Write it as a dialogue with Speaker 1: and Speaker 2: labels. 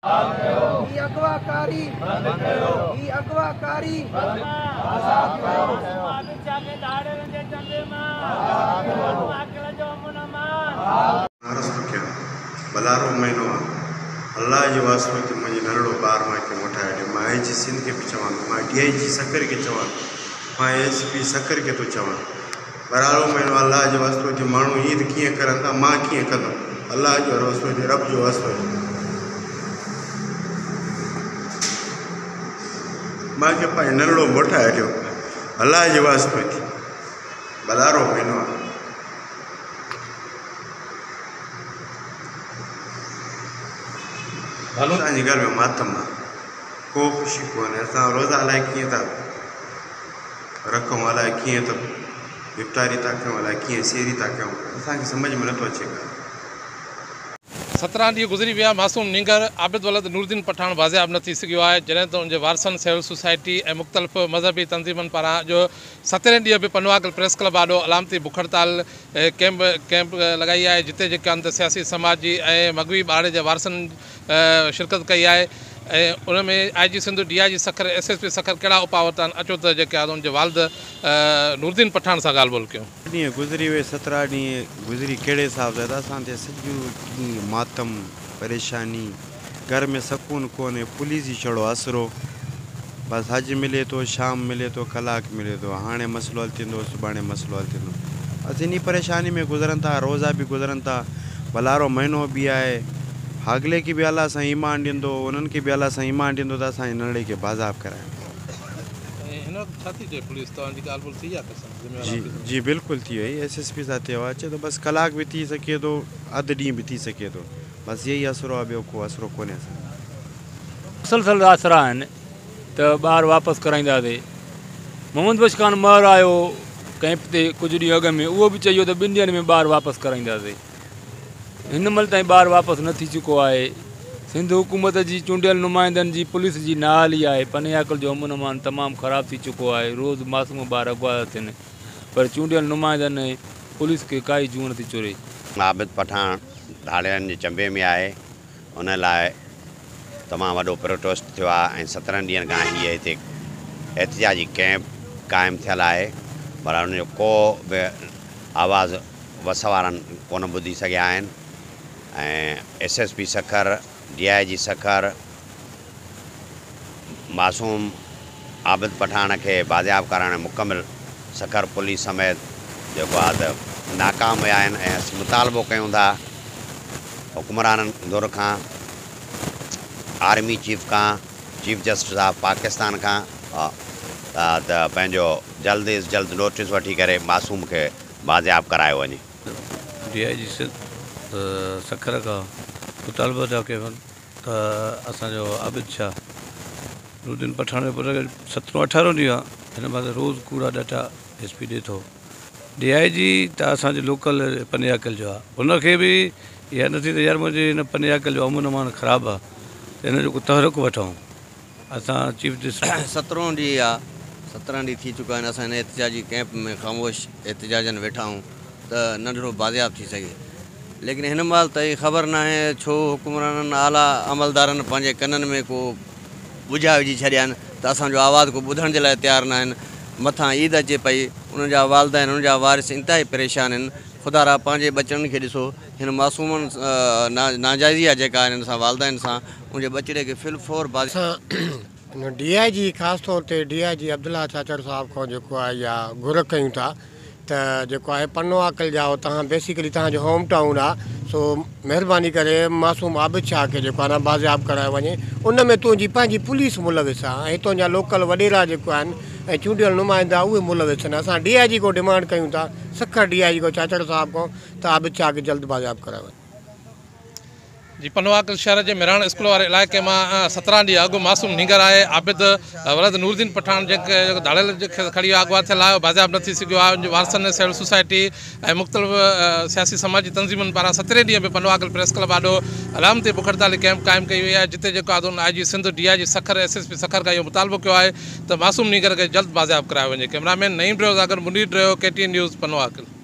Speaker 1: هي اغواڪاري بند ڪيو هي اغواڪاري بند آزاد ڪيو
Speaker 2: عرض ٿو ڪيان ڀلارو مهينو آ الله جي واسطو ٿي منهنجي ننڍڙو ٻار مان کي موٽائي ڏيو مان آئي جي سنڌ کي به چوان ٿو مان ڊي I جي سکر کي چوان ٿو مان ايس پي سکر کي ٿو چوان ڀلارو مهينو الله جي واسطو ٿي ماڻهو عيد ڪيئن ڪرن ٿا مان ڪيئن ڪندم الله جو واسطو ٿي رب جو واسطو ٿي مان کي پنهنجو ننڍڙو موٽائي ڏيو الله جي واسطو ٿي ڀلارو مهينو آ. اسان جي گهر ۾ ماتم آ ڪو خوشي ڪونهي اسان روزا الائي ڪيئن ٿا رکون الائي ڪيئن ته افطاري ٿا ڪيون الائي ڪيئن سحري ٿا ڪيون اسان کي سمجهه ۾ نٿو اچي ڳالهه.
Speaker 3: 17 ڏينهن گذري ويا معصوم نينگر عابد ولد نورالدين پٺاڻ بازياب نه ٿي سگهيو آهي جڏهن ته ان جي وارثن سول سوسائٽي ۽ مختلف مذهبي تنظيمن پاران اڄ سترهين ڏينهن به پنوعاقل پريس ڪلب آڏو علامتي بک هڙتال ڪيمپ ڪيمپ لڳائي آهي جتي جيڪي آهن ته سياسي سماجي ۽ مغوي ٻارڙي جي وارثن شرڪت ڪئي آهي ۽ ان ۾ I G Sindh D I G Sukkur S S P Sukkur ڪهڙا اپاء ورتا آهن اچو ته جيڪي آهن ان جي والد نورالدين پٺاڻ سان ڳالهه ٻولهه ڪيون.
Speaker 2: ڏينهن گذري وئي 17 ڏينهن گذري ڪهڙي حساب سان ته اسان تي سڄو ڏينهن ماتم پريشاني گهر ۾ سڪون ڪونهي پوليس جي ڇڙو آسرو بس اڄ ملي ٿو شام ملي ٿو ڪلاڪ ملي ٿو هاڻي مسئلو حل ٿيندو سڀاڻي مسئلو حل ٿيندو بس انهي پريشاني ۾ گذرن ٿا روزا به گذرن ٿا ڀلارو مهينو به آهي هاگلي کي به الله سائين ايمان ڏيندو انهن کي به الله سائين ايمان ڏيندو ته اسان جي ننڍڙي کي بازياب ڪرايو.
Speaker 3: ۽ هن وقت ڇا ٿي چئي پوليس توهان جي ڳالهه ٻولهه ٿي آهي ڪنهن سان ذميوار
Speaker 2: جي
Speaker 3: آفيسر
Speaker 2: جي بلڪل ٿي وئي ايس ايس پي سان ٿيو آهي چئي ٿو بس ڪلاڪ به ٿي سگهي ٿو اڌ ڏينهن به ٿي سگهي ٿو بس اهي ئي آسرو آهي ٻيو ڪو آسرو ڪونهي اسان کي.
Speaker 4: مسلسل آسرا آهن ته ٻار واپس ڪرائينداسي. محمد بخش خان مهر آيو ڪئمپ تي ڪجهه ڏينهن اڳ ۾ اهو به چئي ويو ته ٻن ڏينهن ۾ ٻار واپس ڪرائينداسي. هن مهل تائين ٻار واپس نه ٿي چڪو آهي. سنڌ حڪومت جي چونڊيل نمائندن جي پوليس جي نااهلي آهي. پني عاقل جو امن امان تمام خراب ٿي چڪو آهي. روز معصوم ٻار اغوا ٿا ٿين پر چونڊيل نمائندن ۽ پوليس کي ڪائي جونء نٿي چري.
Speaker 5: عابد پٺاڻ ڌاڙيلن جي چنبي ۾ آهي ان لاء تمام وڏو پروٽيسٽ ٿيو آهي ۽ 17 ڏينهن کان هيء هتي احتجاجي ڪئمپ قائم ٿيل آهي پر ان جو ڪو به آواز وس وارن ڪونه ٻڌي سگهيا آهن ۽ S S P Sukkur, D I G Sukkur معصوم عابد پٺاڻ کي بازياب ڪرائڻ ۾ مڪمل سکر پوليس سميت جيڪو آهي ته ناڪام ويا آهن ۽ اسين مطالبو ڪيون ٿا حڪمرانن ڌر کان، آرمي چيف کان، چيف جسٽس آف پاڪستان کان ته پنهنجو جلد از جلد نوٽيس وٺي ڪري معصوم کي بازياب ڪرايو وڃي.
Speaker 6: ڊي I جي سکر کان مطالبو ٿا ڪيون ته اسان جو عابد شاهه نورالدين پٺاڻ جو پٽ 17 18 ڏينهن آ هن مهل روز ڪوڙا ڏٽا ايس پي ڏي ٿو ڊي I جي ته اسان جي لوڪل پني عاقل جو آ هن کي به اها نٿي ته يار منهنجي هن پني عاقل جو امن امان خراب آ ته هن جو ڪو تحرڪ وٺون اسان چيف جسٽس.
Speaker 7: سترهون ڏينهن آ، 17 ڏينهن ٿي چڪا آهن اسان هن احتجاجي ڪئمپ ۾ خاموش احتجاجن ويٺا آهيون ته ننڍڙو بازياب ٿي سگهي ليڪن هن مهل تائين خبر ناهي ڇو حڪمرانن اعليٰ عملدارن پنهنجي ڪنن ۾ ڪو ڳجها وجهي ڇڏيا آهن ته اسان جو آواز ڪو ٻڌڻ جي لاء تيار ناهن مٿان عيد اچي پئي انهن جا والدين انهن جا وارث انتهائي پريشان آهن خدارا پنهنجي ٻچڙن کي ڏسو هن معصومن ناجائزي آ جيڪا هنن سان والدين سان ان جي ٻچڙي کي في الفور باز.
Speaker 8: اسان ڊي I جي خاص طور تي ڊي I جي عبدالله چاچڙ صاحب کان جيڪو آهي اها گهر ڪيون ٿا ته جيڪو آهي پنو عاقل جا تهان بيسيڪلي تهان جو هوم ٽائون آ سو مهرباني ڪري معصوم عابد شاهه کي جيڪو آهي نه بازياب ڪرايو وڃي ان ۾ تنهنجي پنهنجي پوليس ملوث آ ۽ تنهنجا لوڪل وڏيرا جيڪو آهن ۽ چونڊيل نمائندا اهي ملوث آهن اسان ڊي I جي کان ڊمانڊ ڪيون ٿا سکر ڊي I جي کان چاچڙ صاحب کان ته عابد شاهه کي جلد بازياب ڪرايو وڃي.
Speaker 3: جي پنوعاقل شهر جي مهراڻ اسڪول واري علائقي مان 17 ڏينهن اڳ معصوم نينگر آهي عابد ولد نورالدين پٺاڻ جنهن کي جيڪو ڌاڙيل کيس کڻي ويا اغوا ٿيل آهي بازياب نه ٿي سگهيو آهي ان جي وارثن سول سوسائٽي ۽ مختلف سياسي سماجي تنظيمن پاران سترهين ڏينهن به پنوعاقل پريس ڪلب آڏو علامتي بک هڙتالي ڪئمپ قائم ڪئي وئي آهي جتي جيڪو آهي I G Sindh D I G Sukkur S S P Sukkur کان اهو مطالبو ڪيو آهي ته معصوم نينگر کي جلد بازياب ڪرايو وڃي ڪئميرا مين نعيم ڊريو سان گڏ Munir Dreyo K T N news Pano Aqil.